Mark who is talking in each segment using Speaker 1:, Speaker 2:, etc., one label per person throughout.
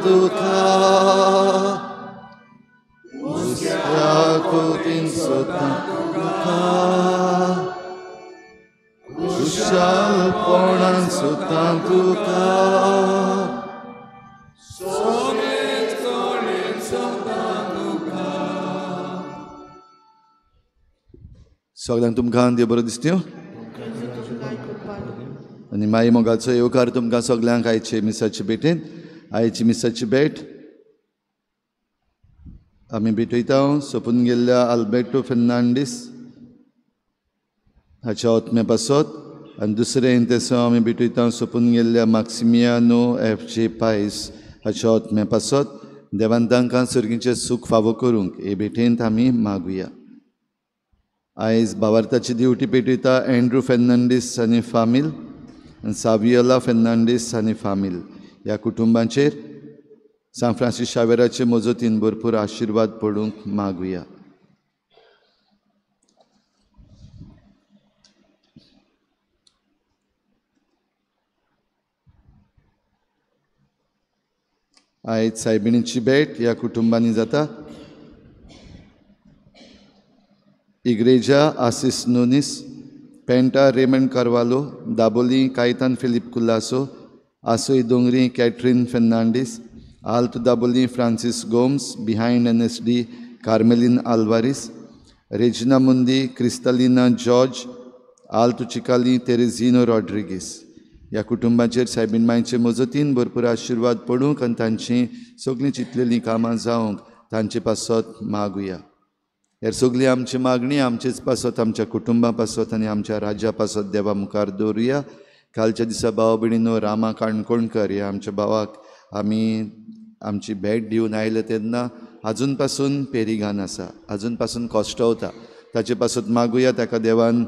Speaker 1: तुका, हुस्क्या सदां तुका, खुशालपणान सुद्दां तुका, सगळ्यांक तुमकां देव बरो दिसत्यो आनी माई मोगाचो येवकार तुमकां सगळ्यांक आयचे मिसाचे भेटेंत. आयची मिसाची भेट आमी भेटयता सोंपून गेल्ल्या आल्बर्टो फेर्नांडीस हाच्या आत्म्या पासत आनी दुसरें इंतेसांव आमी भेटयता सोंपून गेल्ल्या माक्सिमियानो एफ जे पायस हाच्या आत्म्या पासत. देवान तांकां सर्गीचें सूख फावो करूंक हे भेटेंत आमी मागुया. आयज भावार्थाची दिवटी पेटयता एंड्रू फेर्नांडीस आनी फामील आनी सावियोला फेर्नांडीस आनी फामील ह्या कुटुंबांचेर सांत फ्रांसीस शावेराचे मजतीन भरपूर आशिर्वाद पडूंक मागुया. आयज सायबिणीची भेट ह्या कुटुंबांनी जाता. Igreja Assis Nunes, Penta Raymond Carvalho, Dabolim Caitan Filipe Colaco, Asoi Dongri Catherine Fernandes, Alto Dabolim Francis Gomes, behind N S D Carmelin Alvares, Regina Mundi Cristalina George, Alto Chicalim Terezinho Rodrigues. ह्या कुटुंबाचेर सायबीण मांयचे मजतीन भरपूर आशिर्वाद पडूंक आनी तांची सगळीं चिंतलेलीं कामां जावंक तांचे पासत मागुया. हेर सगळी आमची मागणी आमचेच पासत, आमच्या कुटुंबा पासत आनी आमच्या राज्या पासत देवा मुखार दवरुया. कालच्या दिसा भाव भयणीनो रामा काणकोणकर ह्या आमच्या भावाक आमी आमची भेट दिवन आयले तेन्ना आजून पासून पेरिगान आसा, आजून पासून कश्टवता. ताचे पासत मागुया ताका देवान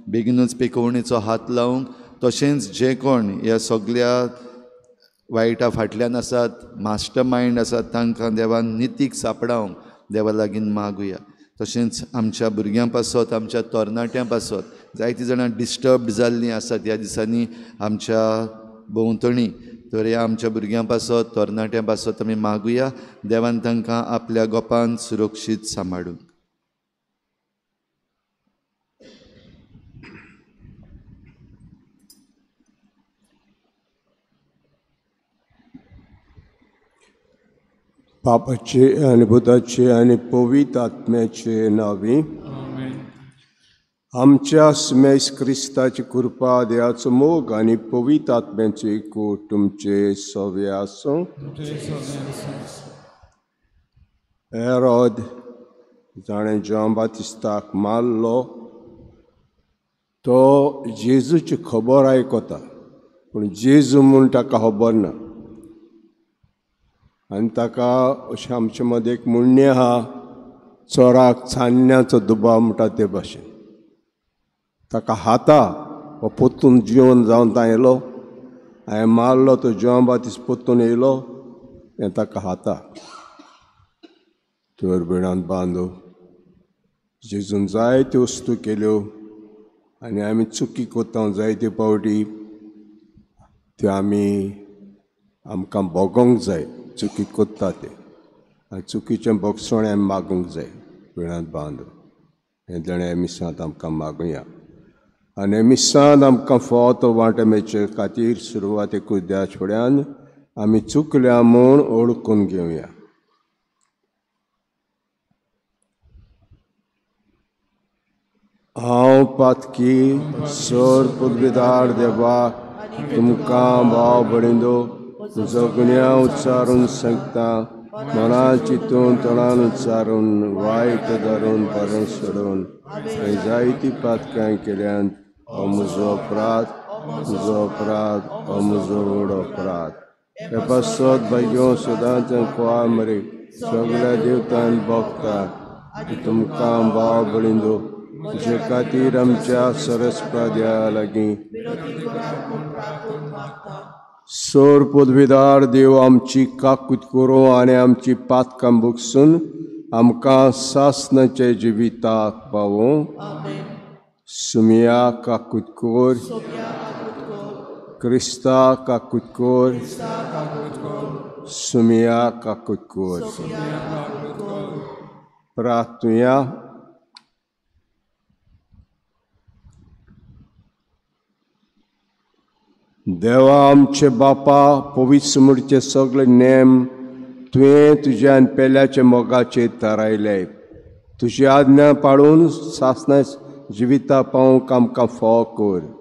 Speaker 1: बेगीनूच पेकोवणेचो हात लावंक. तशेंच जे कोण ह्या सगळ्या वायटा फाटल्यान आसात, मास्टर मायंड आसात, तांकां देवान नितीक सापडावंक देवा लागीं मागुया. तशेंच आमच्या भुरग्यां पासत, आमच्या तरणाट्यां पासत जायतीं जाणां डिस्टर्ब्ड जाल्लीं आसात ह्या दिसांनी आमच्या भोंवतणी, तर ह्या आमच्या भुरग्यां पासत, तरणाट्यां पासत आमी मागुया देवान तांकां आपल्या गोपान सुरक्षीत सांबाळूंक.
Speaker 2: बापाचे आनी पुताचे आनी पवित्र आत्म्याचे नांवी आमच्या स्मेस क्रिस्ताची कृपा, देवाचो मोग आनी पवित्र आत्म्याचो एकूट तुमचे सवे आसूं. हेरोद जाणें जॉन बातिस्ताक मारलो तो जेजूची खबर आयकता, पूण जेजू म्हूण ताका खबर ना. आनी ताका अशें आमचे मदें एक म्हणणें आहा, चोराक चान्न्याचो दुबाव म्हणटा ते भाशेन ताका हाता हो पोत्तून जिवन जावन तां येयलो, हांवें मारलो तो जॉन बातिस्त पोत्तून येयलो, हें ताका हाता. तर भयणांत बांदो जेजून जायत्यो वस्तू केल्यो आनी आमी चुकी करता जायते पावटी, त्यो आमी आमकां भोगोंक जाय. चुकी करता ते आनी चुकीचें भोगसण आमी मागूंक जाय. वेळांत बांदो हें देणें मिसांत आमकां मागुया आनी मिसांत आमकां फावो तो वांटो मेळचे खातीर सुरवातेकूच देवाच्या फुड्यान आमी चुकल्या म्हूण ओळखून घेवया. हांव पातकी सर पदवीदार देवा, तुमकां भाव भयणींनो तुजो गुन्यांव उच्चारून सांगता, मनान चिंतून तोंडान उच्चारून वायट धरून बरें सोडून जायती पातकां केल्यान हो म्हजो अपराध, म्हजो अपराध, हो म्हजो व्हड अपराध. हे पासत भाग्यो सदांच कुवा मरे सगळ्या देवतान भोगता तुमकां भाव भयणींनो तुजे खातीर आमच्या सरस्पा देवा लागीं. सोर पदवीदार देव आमची काकूत करूं आनी आमची पातकां भोगसून आमकां सासणाचे जिविताक पावों. सुमिया काकूत कर. क्रिस्ता काकुतकोर, सुमिया काकुतकोर। प्रार्थुया। देवा आमचे बापा, पवित्र मुर्चे सगळे नेम तुवें तुज्या आनी पेल्याच्या मोगाचेर थारायले। तुजी आज्ञा पाळून सासणा जिविता पावंक आमकां फावो कर।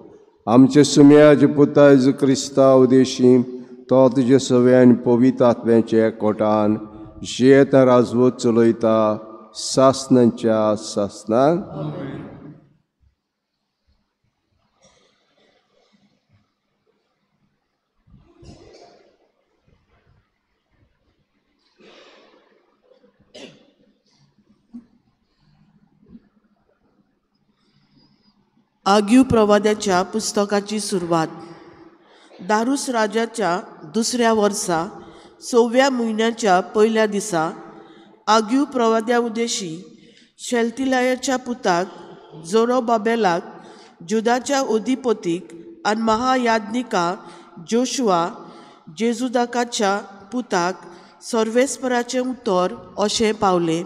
Speaker 2: आमचे सुमयाचे पुता जेजू क्रिस्ता उदेशी तो तुजे सवे आनी पवित्र आत्म्याच्या कोटान जियेत राजवत चलयता सासणाच्या सासणाक।
Speaker 3: आग्यू प्रवाद्याच्या पुस्तकाची सुरवात। दारूस राजाच्या दुसऱ्या वर्सा 6व्या म्हयन्याच्या पयल्या दिसा आग्यू प्रवाद्या उदेशी शेल्तिलायाच्या पुताक जोरोबाबेलाक जुदाच्या अधिपतीक आनी महायाज्ञिका जोशुआ जेजुदाकाच्या पुताक सर्वेस्पराचें उतर अशें पावलें।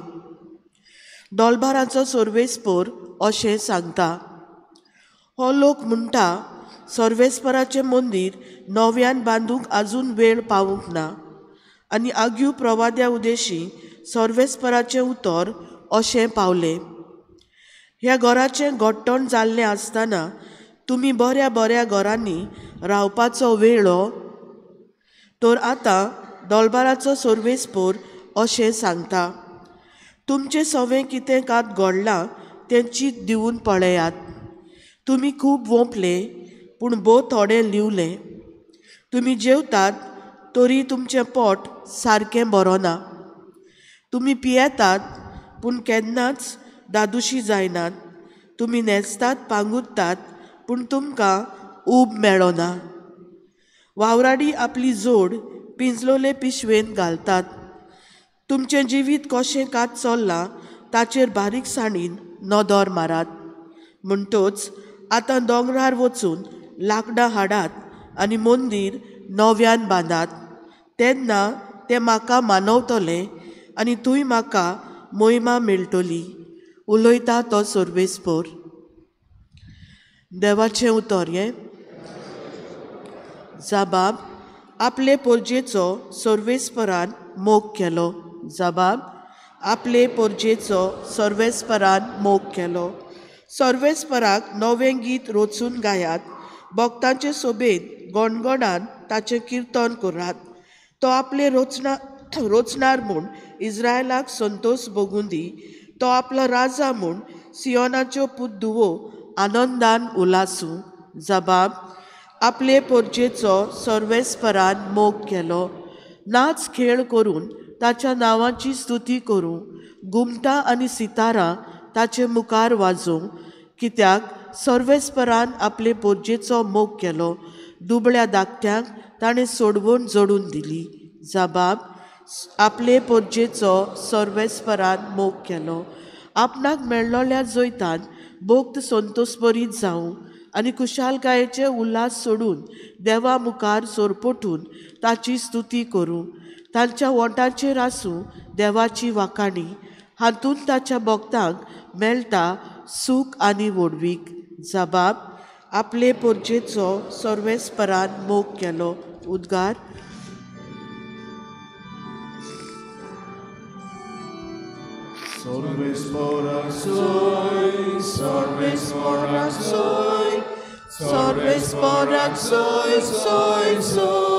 Speaker 3: डोलबाराचो सर्वेस्पर अशें सांगता, हो लोक म्हणटा सर्वेस्पराचें मंदीर नव्यान बांदूंक आजून वेळ पावूंक ना। आनी आग्यू प्रवाद्या उदेशी सर्वेस्पराचें उतर अशें पावलें, ह्या घराचें घट्टण जाल्लें आसतना तुमी बऱ्या बऱ्या घरांनी रावपाचो वेळ हो। तर आतां डोलबाराचो सर्वेस्पर अशें सांगता, तुमचें सवें कितें कात घडलां तें चीत दिवन पळयात। तुमी खूब वोंपले पूण भोव थोडें लिवलें। तुमी जेवतात तरी तुमचें पोट सारकें बरो ना। तुमी पियेतात पूण केन्नाच दादुशी जायनात। तुमी न्हेसतात पांगुरतात पूण तुमकां ऊब मेळना। वावराडी आपली जोड पिंजलोले पिशवेंत घालतात। तुमचें जिवीत कशें कात चल्लां ताचेर बारीकसाणीन नदर मारात। म्हणटोच आतां दोंगरार वचून लाकडां हाडात आनी मंदीर नव्यान बांदात, तेन्ना तें म्हाका मानवतलें आनी थंय म्हाका मोहिमा मेळटली। उलयता तो सर्वेस्पर। देवाचें उतर हें। जबाब, आपले पोरजेचो सर्वेस्परान मोग केलो। जबाब, आपले पोरजेचो सर्वेस्परान मोग केलो। सर्वेस्पराक नवें गीत रचून गायात, भक्तांचे सोबेत गणगणान ताचें किर्तन करात। तो आपले रचणार म्हूण इस्रायलाक संतोष भोगूं दी। तो आपलो राजा म्हूण सियोनाच्यो पुतधुवो आनंदान उलासूं। जबाब, आपले पोरजेचो सर्वेस्परान मोग केलो। नाच खेळ करून ताच्या नांवाची स्तुती करूं। घुमटां आनी सितारां ताचे मुखार वाजोवं, कित्याक सर्वेस्परान आपले पोरजेचो मोग केलो। दुबळ्या धाकट्यांक ताणें सोडवण जोडून दिली। जबाब, आपले पोरजेचो सर्वेस्परान मोग केलो। आपणाक मेळ्ळोल्या जैतान भोक्त संतोषभरीत जावं आनी खुशालकायेचे उल्हास सोडून देवा मुखार सोरपोटून ताची स्तुती करूं। तांच्या वोंटाचेर आसूं देवाची वाखाणी, हातूंत ताच्या भक्तांक मेळटा सूख आनी व्हडवीक। जबाब, आपले पोरजेचो सर्वेस्परान मोग केलो। उद्गार।
Speaker 4: सर्वेस्पराक सोय सोय सोय,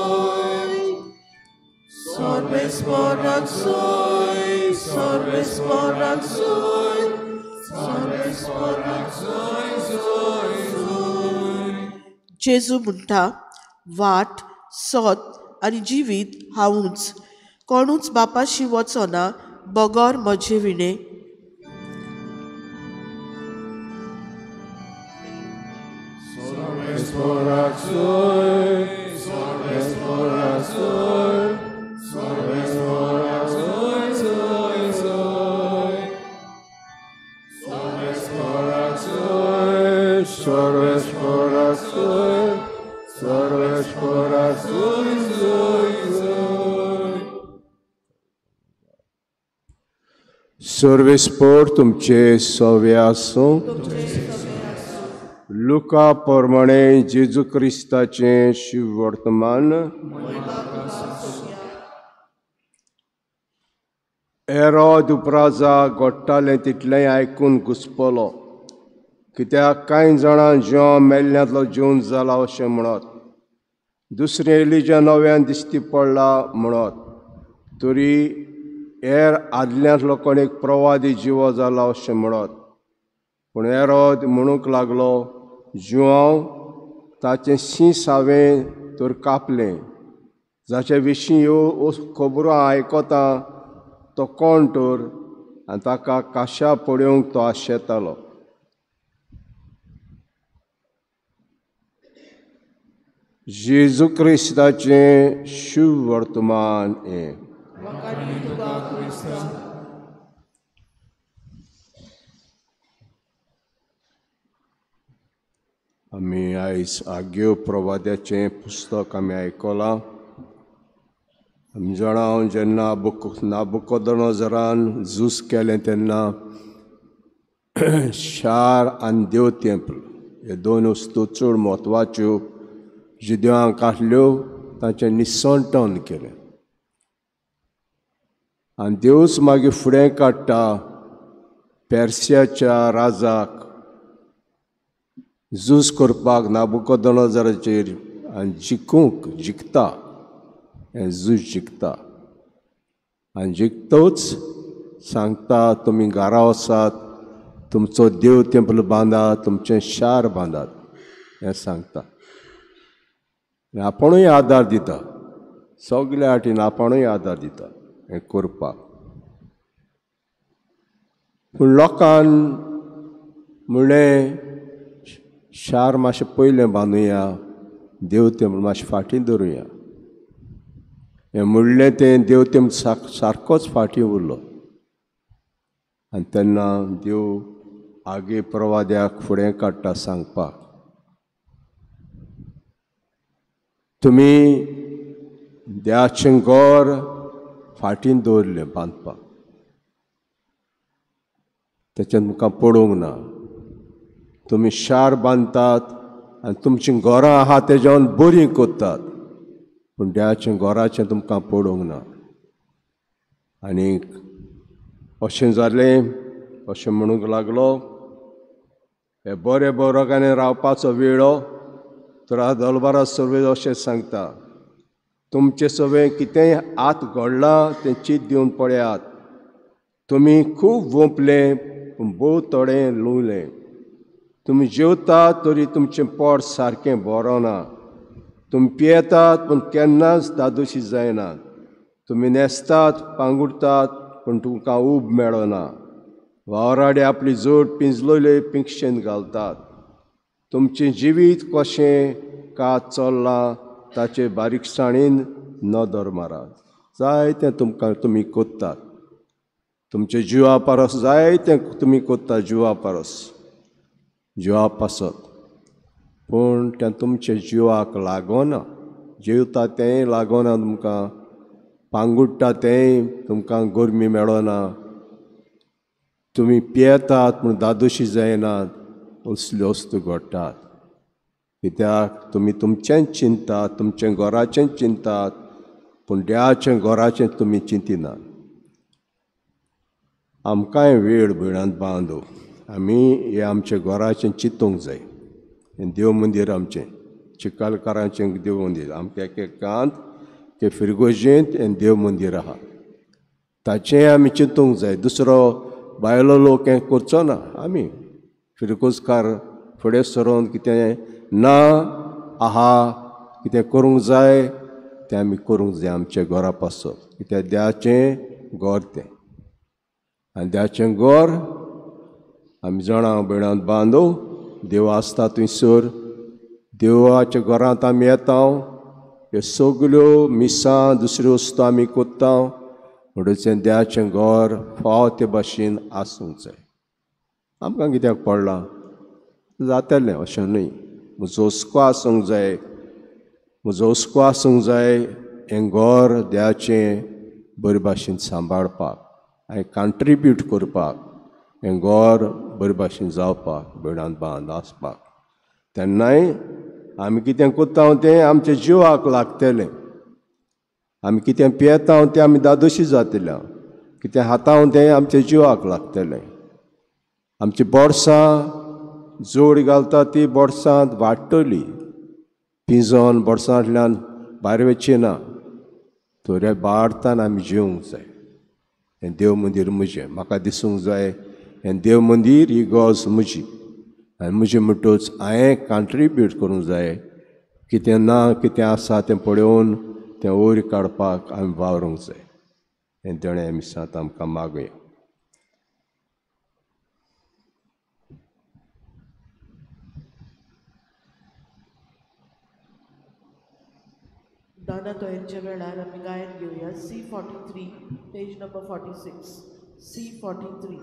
Speaker 4: सर्वेस्पराक सोय, सर्वेस्पराक सोय, सर्वेस्पराक सोय सोय सोय।
Speaker 3: जेजू म्हणटा, वाट, सत आनी जिवीत हांवूच, कोणूच बापाशी वचना बगर म्हजे विणें।
Speaker 4: सर्वेस्पराक सोय, सर्वेस्पराक सोय, सर्वेस्पराक सोय सोय सोय, सर्वेस्पराक सोय, सर्वेस्पराक सोय, सर्वेस्पराक
Speaker 2: सर्वेस्पोरा सोय सोय सोय. सर्वेस्पोर तुमचे सवे आसूं. लुका प्रमाणे जेजू क्रिस्ताचें शिववर्तमान. हेरोद उपराजा घडटालें तितलेंय आयकून घुसपलो, कित्याक कांय जाणां जेवण मेल्ल्यांतलो जेवन जाला अशें म्हणत, दुसरें एलिजा नव्यान दिश्टी पडला म्हणत, तरी हेर आदल्यांतलो कोण एक प्रवादी जिवो जाला अशें म्हणत. पूण हेरोद म्हणूंक लागलो, जुआंव ताचें शींस हांवें तर कापलें, जाचे विशीं ह्यो खबरो आयकता तो कोण तर, आनी ताका काशा पळोवंक तो आशेतालो. जेजू क्रिस्ताचें शुभवर्तमान हें. आमी आयज आग्यो प्रवाद्याचें पुस्तक आमी आयकलां. आमी जाणा जेन्ना नाबुकोदोनोझरान झूज केलें तेन्ना शार आनी देव तेंपल हे दोन वस्तू चड म्हत्वाच्यो जिदेवांक आसल्यो तांचें निसंटन केलें. आनी देवूच मागीर फुडें काडटा पेर्सियाच्या राजाक झूज करपाक नाबुकोदोनोझराचेर आनी जिखूंक जिखता, हें झूज जिखता. आनी जिखतूच सांगता तुमी घरा वचात, तुमचो देव तेंपल बांदात, तुमचें शार बांदात हें सांगता. आनी आपूणय आदार दिता, सगल्या वाटेन आपूणय आदार दिता हें करपाक. पूण लोकान म्हणलें शार मातशें पयलें बांदुया, देव तेंपल मातशें फाटीं धरुया. हें म्हणलें तें देव तेंपल सारकोच फाटीं उरलो. आनी तेन्ना देव आगे प्रवाद्याक फुडें काडटा सांगपाक, तुमी देवाचें घर फाटीं दवरलें बांदपाक, तेच्यान तुमकां पडूंक ना. तुमी शार बांदतात आनी तुमचीं घरां आहा तेज्यान बरीं करतात, पूण देवाचें घराचें तुमकां पडूंक ना. आनी अशें जालें, अशें म्हणूंक लागलो, हे बरे बरोगांनी रावपाचो वेळो तर दलबारा सर्वे अशें सांगता, तुमचें सगळें कितेंय आत घडलां तें चीत दिवन पळयात. तुमी खूब वोंपलें पूण भोव थोडें लुवलें. तुमी जेवतात तरी तुमचें पोट सारकें बरोना. तुमी पियेतात पूण केन्नाच दादोशी जायनात. तुमी न्हेसतात पांगुरतात पूण तुमकां ऊब मेळना. वावराडे आपली जोड पिंजलोले पिंगशेन घालतात. तुमचें जिवीत कशें का चल्लां ताचे बारीकसाणेन नदर मारात. जायतें तुमकां तुमी कोत्तात, तुमचे जिवा परस जायतें तुमी कोत्ता, जिवा परस जिवा पासत, पूण तें तुमच्या जिवाक लागना. जेवता तेंय लागना तुमकां, पांगुडटा तेंय तुमकां गरमी मेळना. तुमी पियेतात पूण दादोशी जायनात. असल्यो वस्तू घडटात कित्याक तुमी तुमचेंच चिंतात, तुमचें घराचेंच चिंतात, पूण देवाचें घराचें तुमी चिंतिनात. आमकांय वेळ भयणांत बांदू, आमी हें आमच्या घराचें चिंतूंक जाय. हें देव मंदीर आमचें, चिकालकारांचें देव मंदीर, आमच्या एक एकांत ते फिरगोजेंत हें देव मंदीर आहा, ताचेंय आमी चिंतूंक जाय. दुसरो भायलो लोक हें करचो ना. आमी फिरगोजकार फुडें सरोन कितें ना आहा कितें करूंक जाय तें आमी करूंक जाय आमच्या घरा पासत. कित्याक देवाचें घर तें, आनी देवाचें घर आमी जाणां भयणांत बांदू. देव आसता थंयसर, देवाच्या घरांत आमी येता, ह्यो सगल्यो मिसां दुसऱ्यो वस्तू आमी कोत्ता, म्हणटच देवाचें घर फाव ते भाशेन आसूंक जाय. आमकां कित्याक पडलां जातलें अशें न्हय, म्हजो हुस्को आसूंक जाय. म्हजो हुस्को आसूंक जाय हें घर देवाचें बरे भाशेन सांबाळपाक आनी कंट्रिब्यूट करपाक, हें घर बरे भाशेन जावपाक, बेणांत बांद आसपाक. तेन्नाय आमी कितें करता तें आमच्या जिवाक लागतलें. आमी कितें पियेता तें आमी दादोशी जातले, कितें खाता तें आमच्या जिवाक लागतलें. आमची बोर्सां जोड घालता ती बोर्सांत वाडटली, पिंजोन बोर्सांतल्यान भायर वचची ना. तर बाडतान आमी जेवंक जाय. हें देव मंदीर म्हजें, म्हाका दिसूंक जाय हें देव मंदीर ही गरज म्हजी आनी म्हजें म्हणटच हांवें कंट्रिब्यूट करूंक जाय. कितें ना कितें आसा तें पळोवन तें वयर काडपाक आमी वावरूंक जाय. हें देणें आमी सात आमकां मागया.
Speaker 3: दाना तोयांच्या वेळार आमी गायन घेवया. C43 page number 46. C43.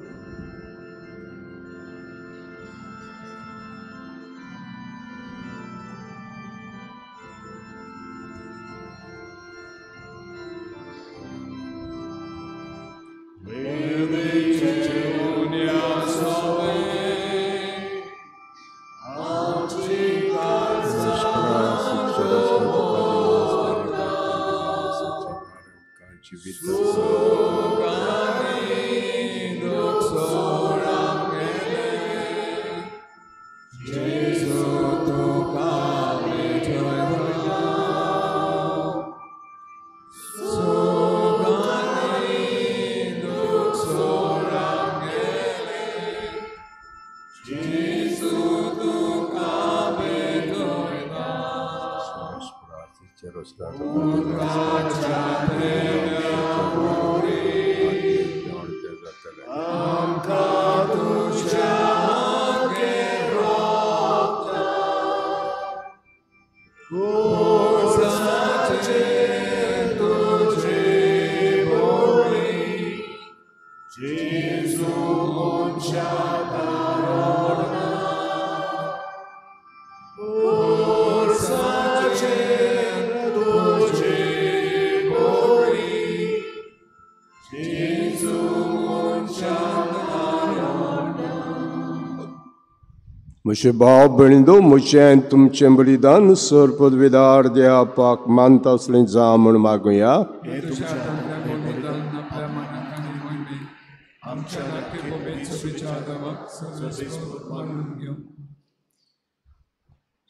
Speaker 2: म्हजे भाव भयणींनो, म्हजें तुमचें बलिदान सर पदवीदार देवाक मानता असलें जावं म्हूण मागुया.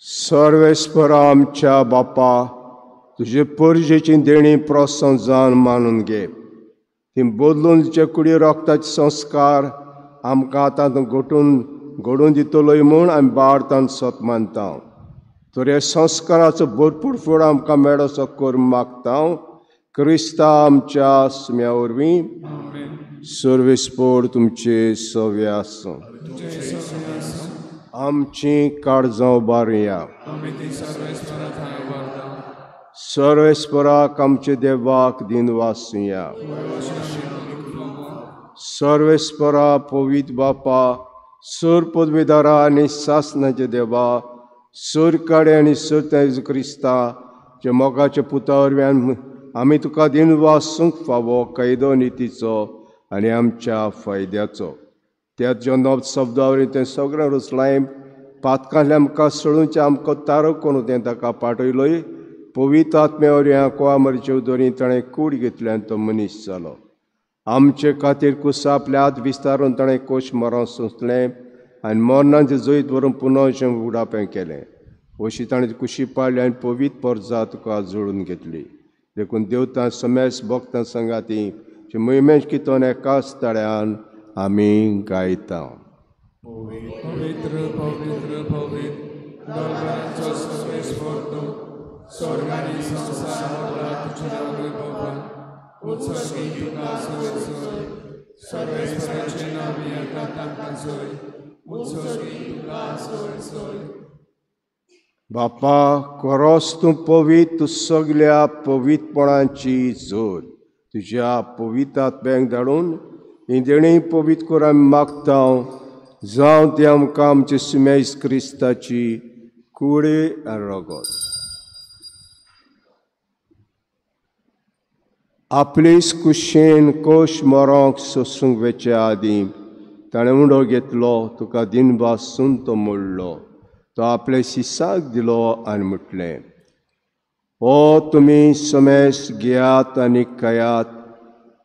Speaker 2: सर्वेस्परा आमच्या बापा, तुजे परजेची देणी प्रोत्साहन जावन मानून घे. ती बदलून तुजे कुडी रक्ताचे संस्कार आमकां आतां घटून घडोवन दितलोय म्हूण आमी भारतान सत मानता. तर ह्या संस्काराचो भरपूर फळ आमकां मेळोसो करून मागता क्रिस्ता आमच्या सुम्या वरवीं. सर्वेस्पोर तुमचे सवे आसूं. आमची काळजां उबारुया. सर्वेस्पराक आमचे देवाक दिनवासुया. सर्वेस्परा पवित्र बापा, सर पदवीदारा आनी सासनाचे देवा, सर काडे आनी सर जेजू क्रिस्ता जे मोगाच्या पुता वरवीं आमी तुका दिनवासूंक फावो कायदो नितीचो आनी आमच्या फायद्याचो. त्या जनप शब्दा वरवीं तें सगळें रचलां. पातकांतल्यान आमकां सोडूनचें आमकां तारक करून तें ताका पाठयलोय. पवित्र आत्म्या वरवीं कुवा मरचे उदोरी ताणें कूड घेतली आनी तो मनीस जालो. आमचे खातीर कुसा आपल्या हात विस्तारून ताणें कोश मरण सोंसलें आनी मरणाचें जैत व्हरून पुनः उडापें केलें. अशी ताणें कुशी पाडली आनी पवित्र परजा तुका जोडून घेतली. देखून देवतां समेस भक्तां संगाती मोहिमेश कितोन एकाच ताळ्यान आमी गायता.
Speaker 4: पवित्र पवित्र पवित्र दरबाराचो सर्वेस्पर तूं, स्वर्ग आनी संवसार भरला तुज्या वैभवान. उत्सर्गी तुका सोय सोय, सर्वेस्पराचें नांव येता तांकां सोय. उत्सर्गी तुका सोय सोय.
Speaker 2: बापा, खरोच तूं पवित्र, तूं सगल्या पवित्रपणाची जोड. तुज्या पवित्र आत्म्याक धाडून ही देणी पवित्र कर आमी मागता. जावं ती आमकां आमचे सुमेज क्रिस्ताची कुडी आनी रगत. आपलेच कुशेन कोश मरोंक सोसूंक वेचे आदीं ताणें उंडो घेतलो, तुका दिनवासून तो मोडलो, तो आपले शिसाक दिलो आनी म्हटलें, ओ तुमी समेस घेयात आनी खायात,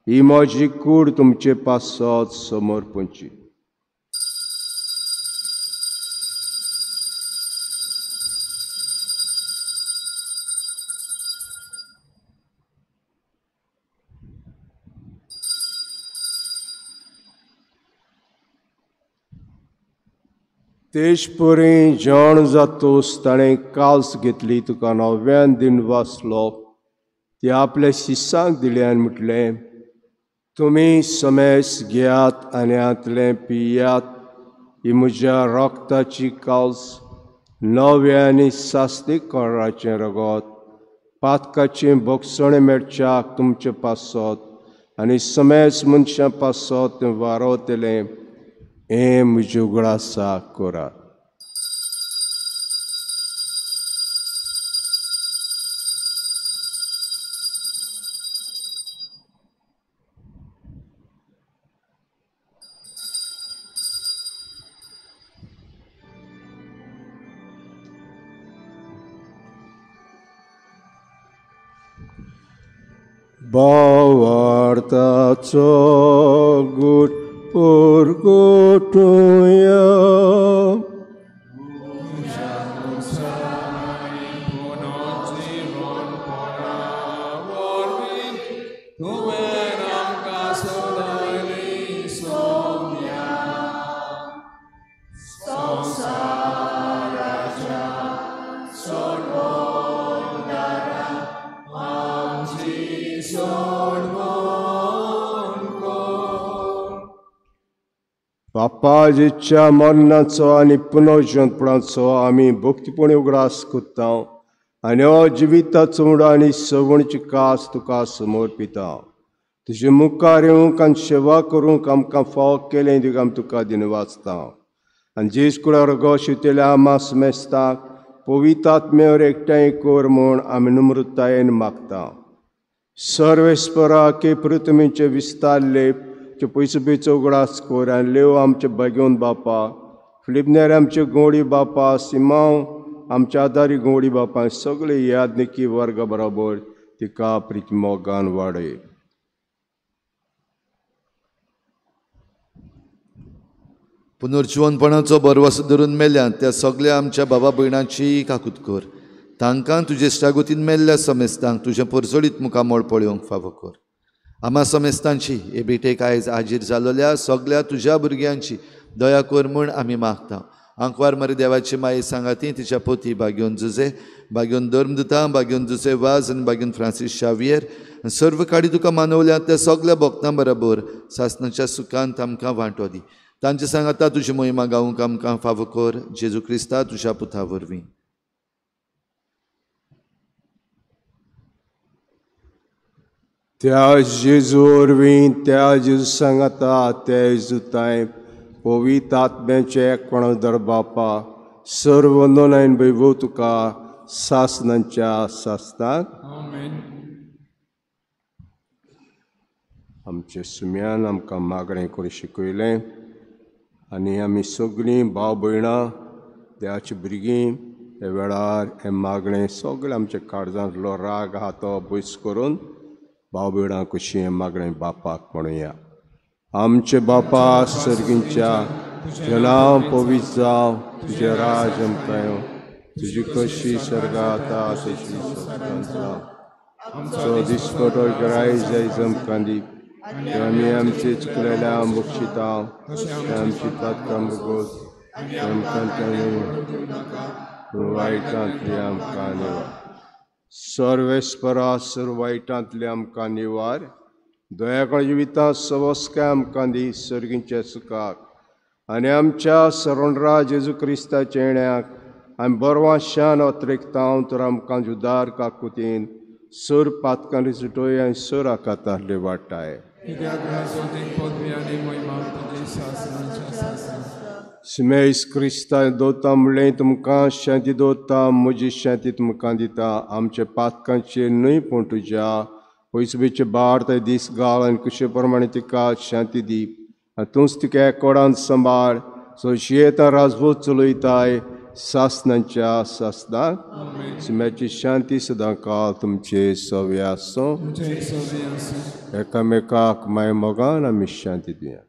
Speaker 2: ही म्हजी कूड तुमचे पासत समर्पणची. तेजपुरी जेवण जातोस ताणें काल्स घेतली, तुका नव्यान दिन वाचलो, ती आपल्या शिसांक दिली आनी म्हटलें, तुमी समेस घेयात आनी हांतलें पियात, ही म्हज्या रक्ताची काल्स, नव्या आनी सास्तीक कराचें रगत, पातकाचें भोगसणें मेळच्याक तुमचे पासत आनी समेस मनशां पासत तें वारवतलें, हें म्हज्या उगडासाक करात. भावार्थाचो गूट परगटुया. बापाजीच्या मरणाचो आनी पुनर्जनपणाचो आमी भक्तीपणी उगडास करता आनी हो जिविताचो उडो आनी सवणची कास तुका समर्पिता. तुजे मुखार येवंक आनी सेवा करूंक आमकां फावो केलें देखून आमी तुका दिनवासता. आनी जेज कुळार गो शिवतेल्या आमा समेस्ताक पवित्र आत्म्यावर एकठांय कर म्हूण आमी नम्रतायेन मागता. सर्वेस्परा के पृथ्वीचे विस्तारले पयसो पयसो उगडास कर आनी लेव आमचे बागेवन बापा, फिलिपनेर आमचे गोडी बापा, सिमांव आमच्या आदारी गोडी बापा, सगळे यादनिकी वर्गा बरोबर तिका प्रिती मोगान वाडय.
Speaker 1: पुनर्जिवनपणाचो भरवंसो धरून मेल्या त्या सगळ्या आमच्या बाबा भयणांची काकूत कर. तांकां तुजे इश्टागतीन मेल्ल्या समेस्तांक तुजें परजळीत मुखामळ पळोवंक फावो कर. आमा समेस्तांची हे भेटेक आयज हाजीर जालोल्या सगळ्या तुज्या भुरग्यांची दया कर म्हूण आमी मागता. आंकवार मारी देवाची माई सांगाती तिच्या पोती बागेवन जुजे, बागेवन धर्मदुता, बागेवन जुजे वाज आनी बागेवन फ्रांसीस शावियर सर्व काडी तुका मानवल्या त्या सगळ्या भक्तां बरोबर सासणाच्या सुखांत आमकां वांटो दी. तांचे सांगाता तुजी मोहिमा गावंक आमकां फावो कर, जेजू क्रिस्ता तुज्या पुता वरवीं.
Speaker 2: त्या जेजू वरवीं, त्या जेजू सांगाता, त्या जेजू पवित्र आत्म्याचें एकपण दर बापा, सर्व नोनायन वैभव तुका सासनांच्या सासनाक. आमचे सुम्यान आमकां मागणें करून शिकयलें आनी आमी सगळीं भाव भयणां देवाची भुरगीं ह्या वेळार हें मागणें सगळें आमच्या काळजांतलो राग आहा तो पयस करून भाव भयणां कशी हें मागणें बापाक म्हणुया. आमचे बापा सर्गींच्या, तुजें नांव पवित्र जावं, तुजें राज आमकां येवं, तुजी कशी सर्गांत आसा तशी संवसारांत जावं. आमचो दिसपटो गिरायक जायज आमकां दी, आमी आमचे चुकलेल्या बक्षिता, आमची पातकां भोगोस, आमकां वायटांतली आमकां निवार. सर्वेस्परा सर्व वायटांतली आमकां निवार, दयाकळ जिविता सवस्काय आमकां दी सर्गींच्या सुखाक आनी आमच्या सरणरा जेजू क्रिस्ताच्या येण्याक आमी बरवा शान अत्रेकता तर आमकां जुदार काकुतीन सर पातकांनी सुटोय आनी सर आकातांतले वाटाय. सिमेस क्रिस्ता दोता म्हणलें, तुमकां शांती दोता, म्हजी शांती तुमकां दिता, आमच्या पातकांचेर न्हय पूण तुज्या पयसुबेचे बार ते दीस घाल आनी कुशे प्रमाणे तिका शांती दी आनी तूंच तिका कोडान सांबाळ सोंशियेता राजभोज चलयताय सासनाच्या सासनाक. शिम्याची शांती सदां काळ तुमचे सवे आसूं. एकामेकाक माय मोगान आमी शांती दिया.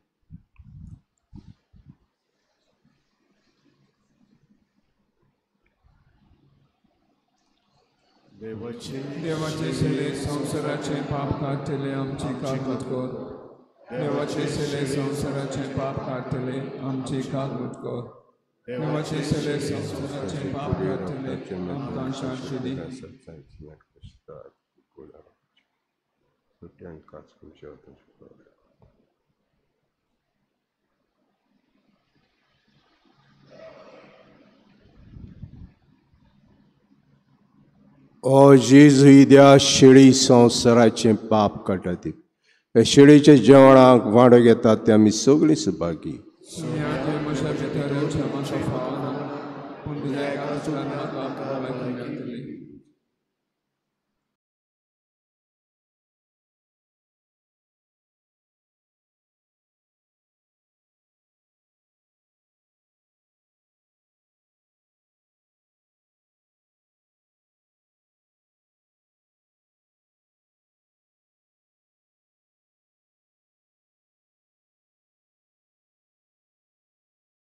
Speaker 4: देवाचे सेले संवसाराचे पाप काडटले आमची कागद कर. देवाचे सेले संवसाराचे पाप काडटले आमची कागद कर. देवाचे सेले संवसाराचे पाप काडटले आमकां शांती दी.
Speaker 2: ओ जेजू त्या शेळी संवसाराचें पाप काडटा ती ह्या शेळीच्या जेवणाक वांटो घेतात ते आमी सगळीं सुभागी.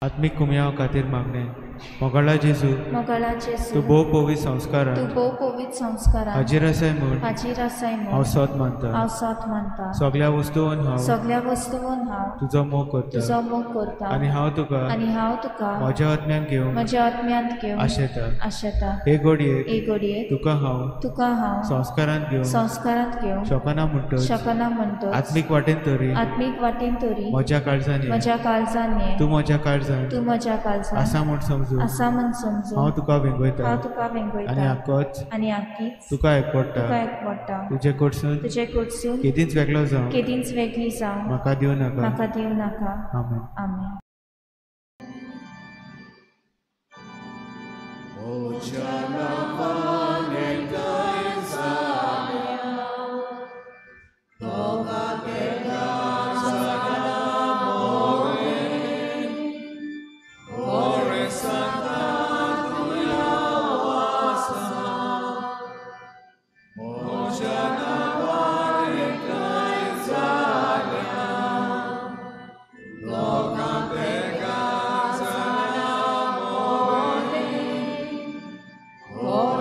Speaker 5: आत्मीक कुमयाव खातीर मागणें. मोगाळा जेजू, तूं भोव पवित्र संस्कारांत हाजीर आसाय म्हूण हांव सोद मानता. सगळ्या वस्तून हांव तुजो मोग करता आनी हांव तुका म्हज्या आत्म्यांत घेवंक आशेता. हे घडयेक तुका हांव संस्कारांत घेवंक शकना म्हणटच आत्मीक वाटेन तरी म्हज्या काळजान ये, तूं म्हज्या काळजान आसा म्हूण समजून हांव तुका वेंगयता आनी आकच तुका एकवटा. तुजे कडसून केदींच वेगळो जावं म्हाका दिवं नाका. आमेन.
Speaker 4: Oh,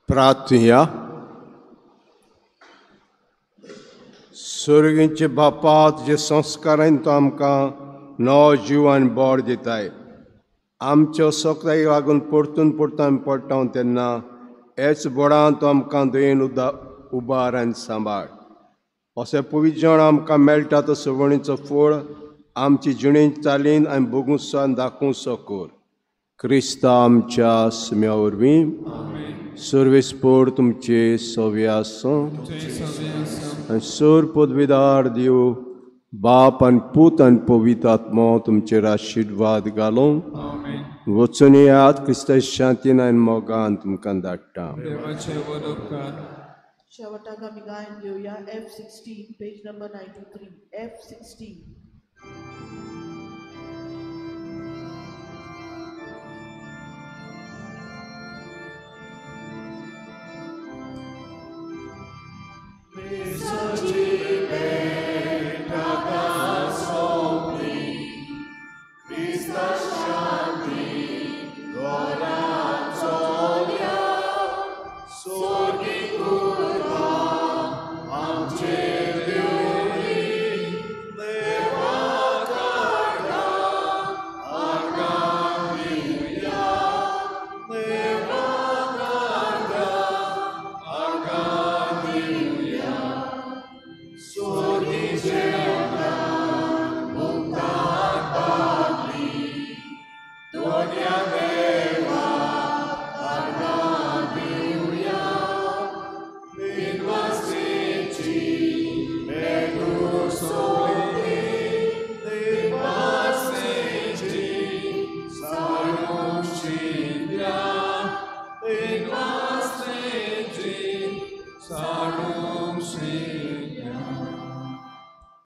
Speaker 2: प्रार्थुया. सोर्गींचे बापा, तुजे संस्कारान तूं आमकां नवो जीव आनी बोड दिताय. आमच्यो सोकतायेक लागून परतून परतून आमी पडटा तेन्ना हेच बोडान तूं आमकां दयेन उबार आनी सांबाळ. अशें पवित्र जेवण आमकां मेळटा तो सवणीचो फळ आमची जिणेंत चालीन आनी भोगूंक आनी दाखोवचो कर. क्रिस्ता आमच्या सुम्या वरवीं. सर्वेस्पोर तुमचे सवे आसूं. आनी सोर पदवीदार देव बाप आनी पूत आनी पवित्र आत्मो तुमचेर आशिर्वाद घालूं. वचून येयात, क्रिस्ता शांतीन आनी मोगान तुमकां धाडटा.
Speaker 3: शेवटाक आमी गायन घेवया F16 page number 93 F16.